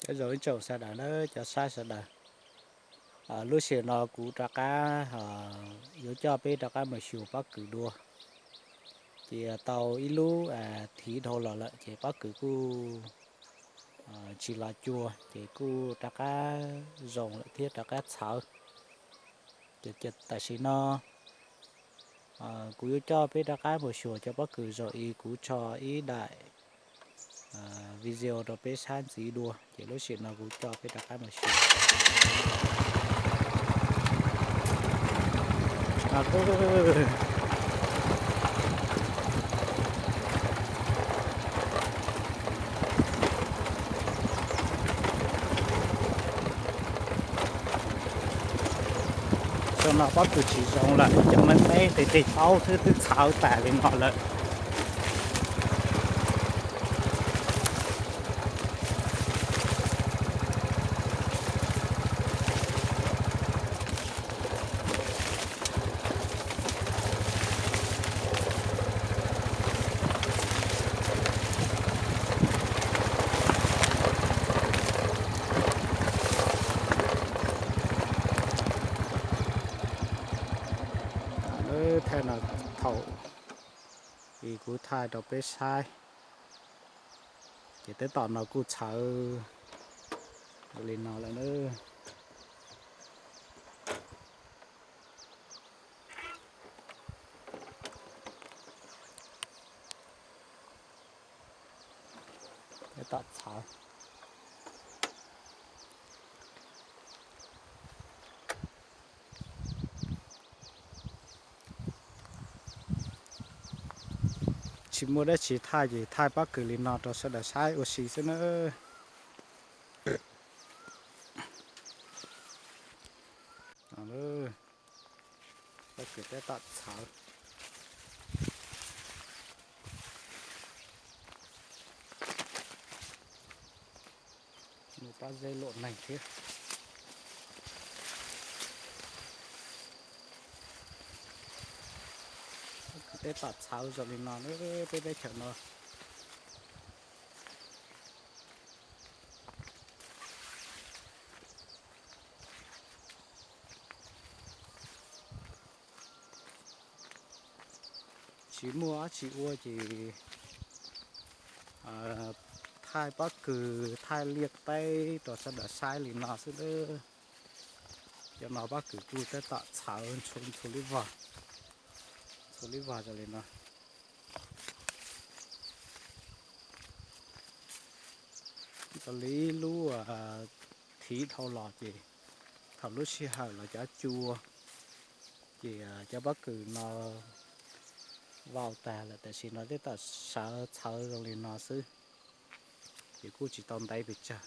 Cov zoo ib tsoom sawv daws na, cov saib sawv daws, lub sij hawm no kuv rov qab yuav coj peb rov qab mus xyuas pob kws dua. Ces tau ib lub thiv dhau los lawm ces pob kws kuj tsis los cua ces kuj rov qab zoo lawm thiab rov qab txhawv. Ces tam sim no kuv yuav coj peb rov qab mus xyuas cov pob kws zoo li kuv tso ib daim video rau peb saib ntxiv dua ces lub sij hawm no kuv coj peb rov qab mus xyuas. Xyoo no pob kws tsis zoo lawm, cov me me tes tes taub xwb twb txhawv tas li no lawm. Thaij no thaum kuv thaij rau peb saib, ces tab tom no kuj txhawv li no lawm na. Tab tom txhawv. Tsis muaj dab tsi thaij ces thaij pob kws li no rau sawv daws saib ua si xwb na. Pob kws tab tom txhawv. Muaj pob zeb luam neeg thiab. Pob kws tab tom txhawv zoo li no na, peb teb chaws no. Tsis muaj dab tsi ua ces thaij pob kws thaij liaj teb rau sawv daws saib li no xwb. Cov no pob kws kuj tab tom txhawv ntxhua li vog, ntxhua li vog zoo li no. Raws li lub thiv dhau los ces thaum lub sij hawm los cov cua ces cov pob kws no vau tag lawm, tam sim no tab tom sawv txhawv zoo li no xwb, ces kuj tsis tau ntev pes tsawg.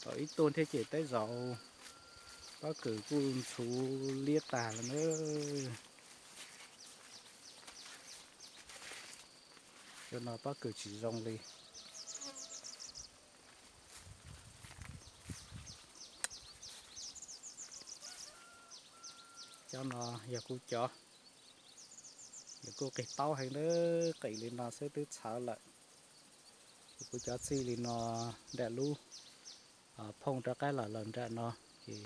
Tau ib tuaj thiab ces tej zaum pob kws kuj ntxhuv liab tag lawm na. Cov no pob kws tsis zoo li. Cov no yog kuv cov, yog kuj qis taub heev na, qis li no xwb twb txhawv lawm. Kuv cov txij li no nram lub phooj rov qab los los nram no, ces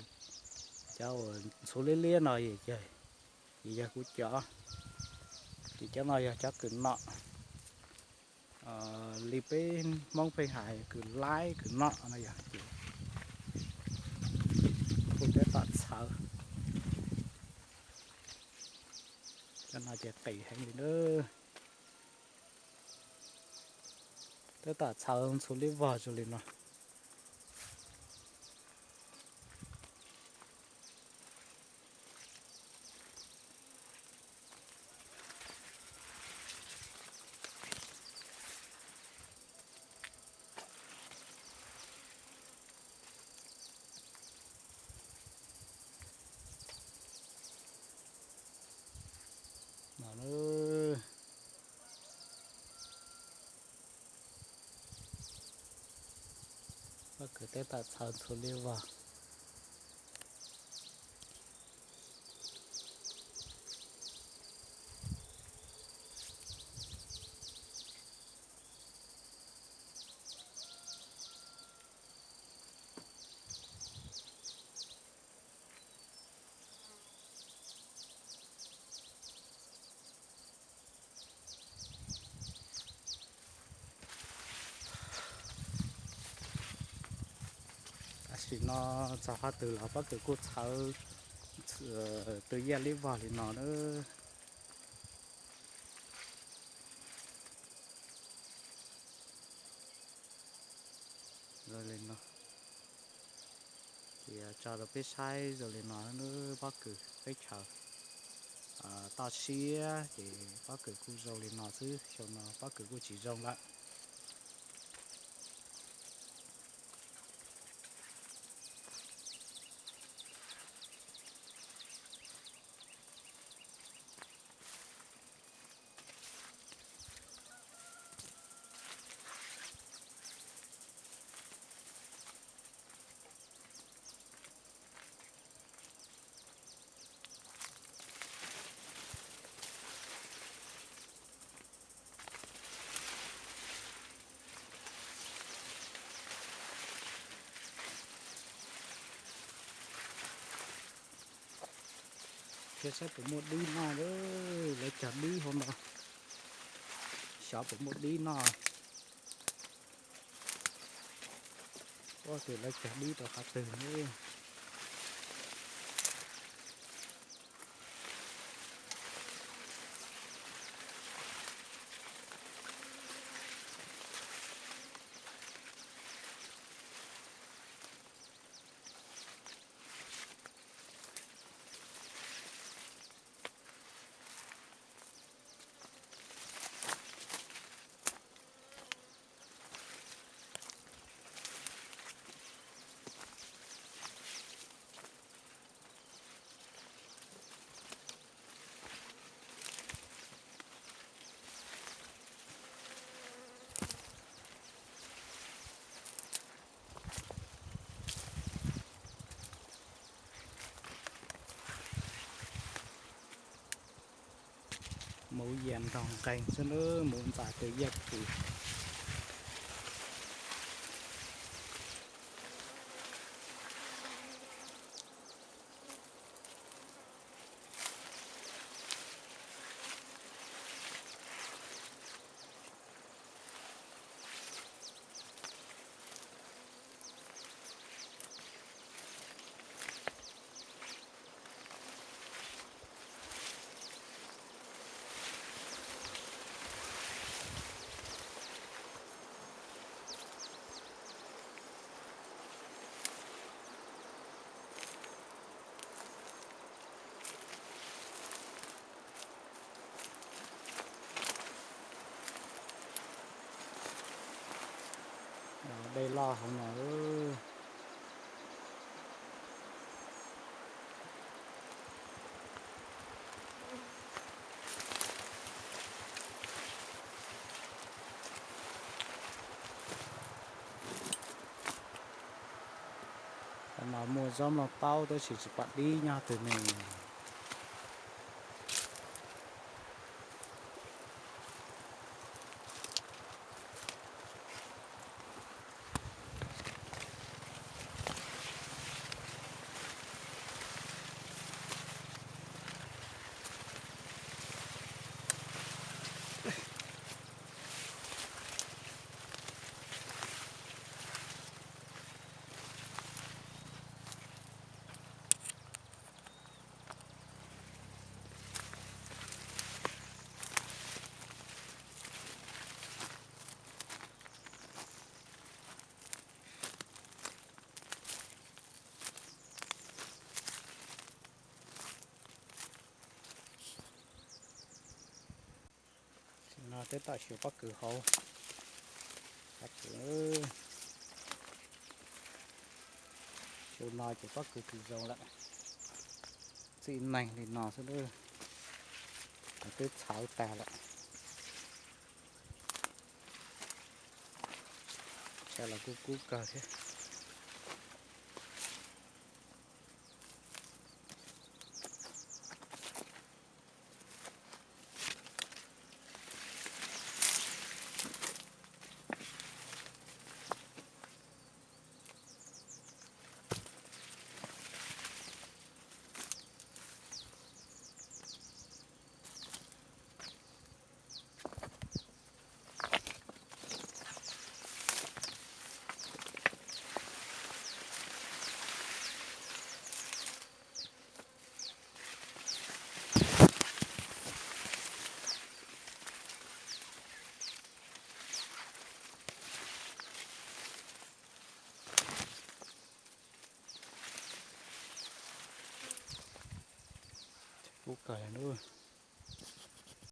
cov uas ntxhuv liab liab no ces yog kuv cov. Ces cov no yog cov kws nom, li peb Hmoob pheej hais kws laib kws nom no yog ces kuj tab tom txhawv. Cov no ces qis heev li na. Tab tom txhawv ntxhuv liab vog zoo li no. Pob kws tab tom txhawv ntxhuv liab vog. Tam sim no txog qhov twg los pob kws kuj txhawv tw yaj li vog li no na. Zoo li no, ces tso rau peb saib zoo li no na, pob kws teb chaws toj siab ces pob kws kuj zoo li no xwb, xyoo no pob kws kuj tsis zoo lawm. Thiab saib puas muaj dib noj, lawv cog dib hauv no, xyov puas muaj dib noj. Ua tus lawv cog dib rau qhov twg ne. Mus yam nrog nqeeg xwb na, mus ntxas tus yaj kws. Dej loj hauv no. Qhov no muaj zaub nplooj taub tab sis tsis pom dib nyob twg ne. Tam sim no twb tau xyuas pob kws hauv. Pob kws, xyoo no ces pob kws tsis zoo lawm, txij neeg li no xwb, twb txhawv tag lawm. Saib los kuj kub kawg thiab. Ub,